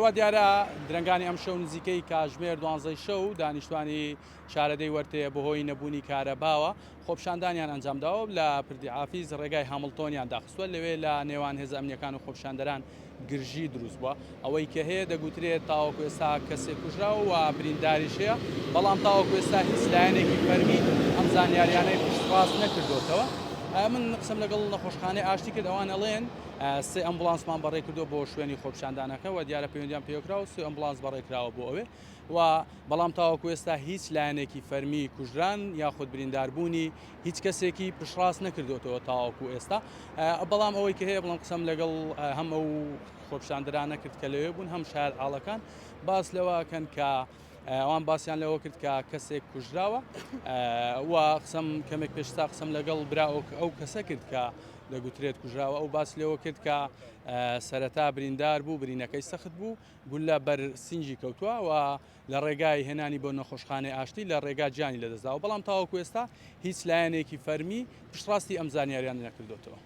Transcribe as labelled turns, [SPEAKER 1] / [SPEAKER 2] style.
[SPEAKER 1] وا دیارە درەنگانی ئەمشەو نزیکەی کاژمێر دوانزەی شەو دانیشتوانی شارەدێی وەرتێ بەهۆی نەبوونی کارەباوە خۆپیشاندانیان ئەنجامداوە و لە پردی عافیز ڕێگای هامڵتۆنیان داخستووە، لەوێ لە نێوان هێزە ئەمنییەکان و خۆپیشاندەران گرژی دروست بووە. ئەوەی کە هەیە دەگوترێت تاوەکو ئێستا کەسێک کوژراوە و برینداریش هەیە، بەڵام تاوەکو ئێستا هیچ لایەنێکی فەرمی ئەم زانیاریانەی پشتڕاست نەکردۆتەوە. من قسەم لەگەڵ نەخۆشخانەی ئاشتی کرد، ئەوان ئەڵێن سێ ئەمبوڵانسمان بەڕێکردووە بۆ شوێنی خۆپیشاندانەکە و دیارە پەیوەندیان پێوەکراوە و سێ ئەمبوڵانس بەڕێکراوە بۆ ئەوێ و بەڵام تاوەکو ئێستا هیچ لایەنێکی فەرمی کوژران یاخود برینداربوونی هیچ کەسێکی پشتڕاست نەکردوێتەوە تاوەکو ئێستا. بەڵام ئەوەی کە هەیە بڵم قسەم لەگەڵ هەم ئەو خۆپیشاندەرانە کرد کە لەوێ بوون هەم شار ئاڵەکان باس لەوەکەن کە ئەوان باسییان لەوە کرد کە کەسێک کوژراوە و قسەم کەمێک پێشتا قسەم لەگەڵ برا ئەو کەسە کرد کە دەگوترێت کوژراوە ئەو باس لەوە کرد کە سەرەتا بریندار بوو برینەکەی سەخت بوو گولە بەر سینگی کەوتووە و لە ڕێگای هێنانی بۆ نەخۆشخانەی ئاشتی لە ڕێگا گیانی لەدەستداوە، بەڵام تاوەکو ئێستا هیچ لایەنێکی فەرمی پشتڕاستی ئەم زانیاریانە نەکردۆتەوە.